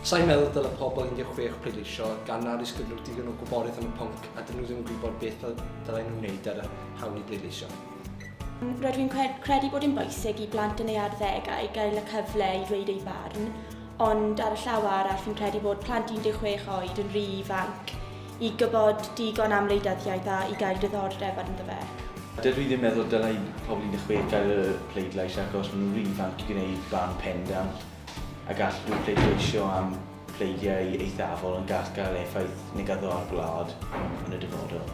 Sa i'n meddwl dyle pobl 16 pleidleisio gan nad oes gyda nhw digon o gwybodaeth am y pwnc a dyn nhw ddim yn gwybod beth ddylen nhw wneud ar y hawl i bleidleisio. Rydw i'n credu bod hi'n bwysig i blant yn eu arddegau gael y cyfle i ddweud eu barn, ond ar y llaw arall fi'n credu bod plant 16 oed yn rhy ifanc i gwybod digon am wleidyddiaeth a i gael diddordeb ynddo fe. Dydw i ddim meddwl dylai pobl 16 gael y pleidlais achos maen nhw'n rhy ifanc i gwneud barn pendant a gall nhw pleidleisio am pleidiau eithafol yn gall gael effaith negyddol ar gwlad yn y dyfodol.